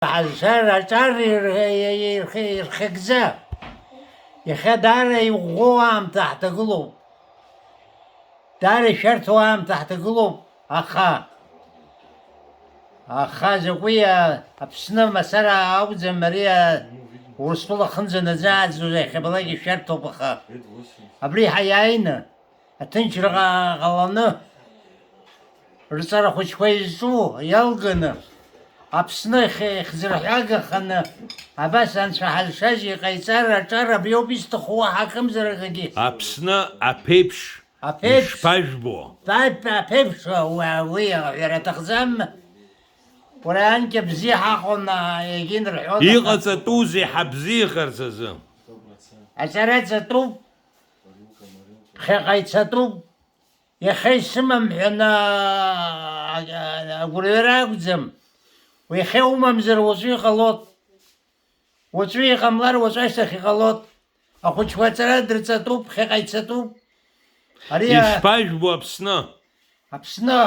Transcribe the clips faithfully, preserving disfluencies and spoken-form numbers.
Ҳазшар аҿар ирхьыгӡа. Иахьа даара иӷәӷәоу аамҭа ҳҭагылоуп. Даара ишәарҭоу аамҭа ҳҭагылоуп, аха, аха закәи, а, Аԥсны мацара акәӡам, ари, а, Урыстәыла аҟынӡа наӡааӡоз иахьабалак ишәарҭоуп, аха абри ҳаиааины, аҭынчра ҟа-, ҟаланы, рҵара хәыҷқәа изҿу иалганы, Аԥсны ихь-, ихьӡырҳәагаханы, абас анцәа ҳазшаз иҟаиҵар аҿар абриоуп исҭаху, уаҳа акымзар акгьы. Аԥсны аԥеиԥш Аԥеиԥш. Ишԥажәбо? Аԥ-, аԥеиԥш, уи, уи аҳәара аҭахӡам. Уара анкьа бзиа ҳаҟон, а, егьынрҳәон, аха Иҟаҵатәузеи ҳабзиахарц азы? Аҵара ҵатәуп, ԥхьаҟа ицатәуп. Иахьа исымам ҳәа на-, а-, а-, агәырҩара акәӡам. Иахьа умамзар уаҵәы иҟалоит. Уаҵәы иҟамлар, уаҵәашьҭахь иҟалоит. Ахәыҷқәа аҵара дырҵатәуп, ԥхьаҟа ицатәуп. Ари а-, Ишԥажәбо Аԥсны? Аԥсны,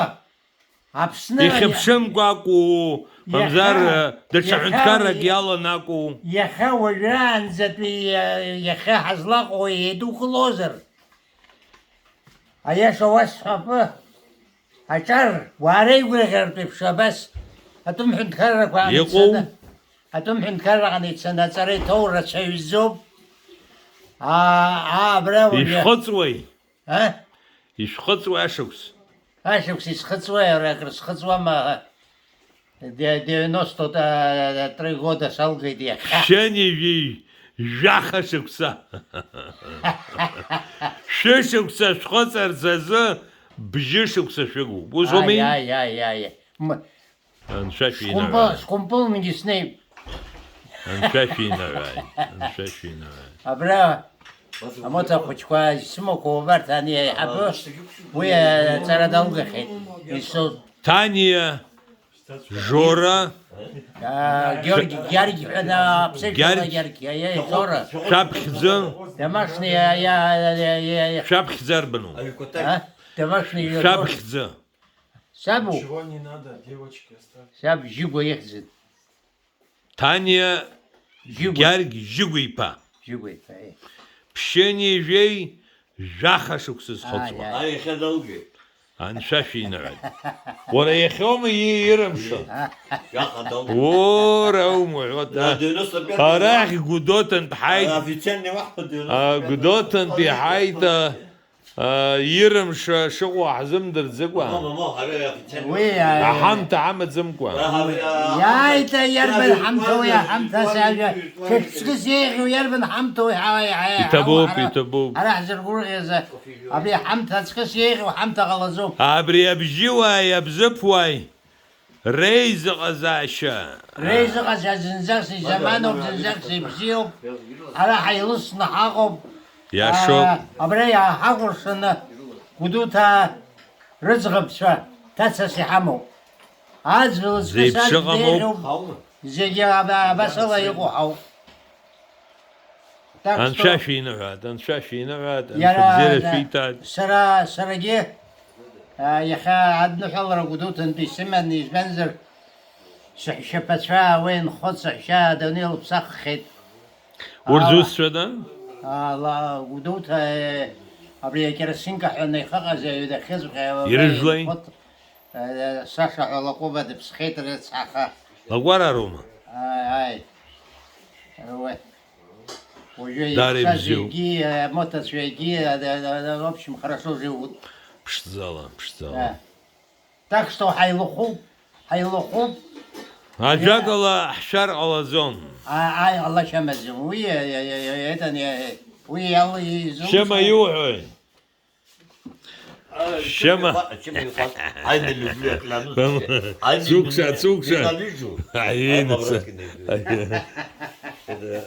Аԥсны Ихьыԥшымкәа акәу, мамзар, иахьа, даҽа иахьа, ҳәынҭқаррак иалан акәу? Иахьа уажәраанӡатәи, а, иахьа ҳазлаҟоу еидукылозар? Аиаша уасҳәап, аҿар, уаареигәырӷьартә еиԥш абас атәым ҳәынҭқаррақәа Иҟоу? Аницаны, атәым ҳәынҭқарраҟны ицаны аҵара иҭоу рацәаҩӡоуп. Аа, аа, абра уажәы Ишәхыҵуеи? А? Ишәхыҵуеи ашықәс? Ашықәс исхыҵуеи, ара акрысхыҵуама? Де-, девяносто три года салгеит иахьа. Ԥшьынҩажәи жәаха шықәса. Шәышықәса шәхыҵырц азы бжьышықәса шәыгуп. Ус ауми? Аи, аи, аи, аи. М-, Анцәа шәинаҳәа. Скәымпыл-, скәымпылынгьы снеип. Анцәа шәинаҳәааит, анцәа шәинаҳәааит. Абра амоҭа хәыҷқәа исымақәоу убарҭ ани аиҳабы, уи аҵара далгахьеит. Исо- Ҭаниа, Жора. А, Георги, Георги ҳәа на-, аԥсышәала Георги. Георги, аиеи, Жора. Шәаԥхьӡы. Домашний, а, я, я, я, я, я. Шәаԥхьӡы арбану? А? Домашний Жора. Шәаԥхьӡы. Сабу? Ничего не надо, девочки, оставьте. Саб Жьыгәа ихьӡын. Ҭаниа Жьыгәа. Гьаргь Жьыгәа-иԥа. Жьыгәа-иԥа, е. Ԥшьынҩажәеи жәаха шықәса зхыҵуа. Ааи, ааи. Ааи, иахьа далгеит. Анцәа шәинаҳәат. Уара иахьоума и-, ирымша? Жәаха далгеит. Уара умуҳәа, На девяносто пятый арахь Гәдоуҭантә ҳаит. Официальный уаҳа девяносто пятый. А, Гәдоуҭантәи ҳаит, а, А, ирымша шыҟоу ҳзымдырӡыкәа, Мама, мама, ҳара иафицар. Уи, а, аҳамҭа ҳамаӡамкәа. Иааит, иарбан ҳамҭоу, иаҳамҭа сажәа, шәыхьӡкыс еиӷьу иарбан ҳамҭоу, ҳа-, ҳа-, Иҭабуп, ҳара, иҭабуп. Ҳара ҳзыргәырӷьаз, абри ҳамҭа аҵкыс еиӷьу ҳамҭа ҟалаӡом. Абри абжьыуааи абзыԥуааи Реизыҟазаашьа. Реизыҟазаашьа зынӡаск изаманоуп, зынӡаск ибзиоуп. Ҳара ҳаилысны ҳаҟоуп. Иашоуп. Аа, абра иааҳакәыршаны Гәдоуҭаа рыӡӷабцәа ҭацас иҳамоуп. Аӡбала зкысаз Зеиԥшыҟамоуп. Деиӷьуп. Зегьы аба-, абасала иҟоу ҳауп. Так что Анцәа шәиныҳәааит, Анцәа шәиныҳәааит, Анцәа иара бзиара шәиҭааит. Сара, сарагьы, а, иахьа адныҳәалара Гәдоуҭантәи сыман, избанзар, саҳәшьаԥацәа уа инхоит, саҳәшьа адунеи лыԥсаххьеит. Урҭ Ала, зусҭцәада? Ала, Гәдоуҭа, э, абри акеросинка ҳәа наихаҟаз аҩадахьыҵәҟьа, Ирыжәлеи? Инхоит, э, Саша ҳәа Лакоба дыԥсхьеит рыцҳаха. Лакәара роума? Ааи, ааи. Уи. Уажәы Дара иԥсаз ибзиоуп. Егьи, амоҭацәа егьи, а, да, да, да, в общем, хорошо живут. Ԥшӡала, ԥшӡала. Да. Так что ҳаилахәуп, ҳаилахәуп. Ажәакала, ҳшәар ҟалаӡом. А, аи, ҟалашьа амаӡам. Уи, а, а, а, а, это не, уи ал-, изу- Шьама иуҳәои? Шьама. Ай, не люблю, я клянусь тебе. Ай, не, Цукша, не, цукша. Ненавижу. Ай, Ай, не, по-братски не люблю. Это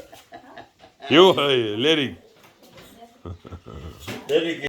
Иуҳәои, Лерик? Лерик,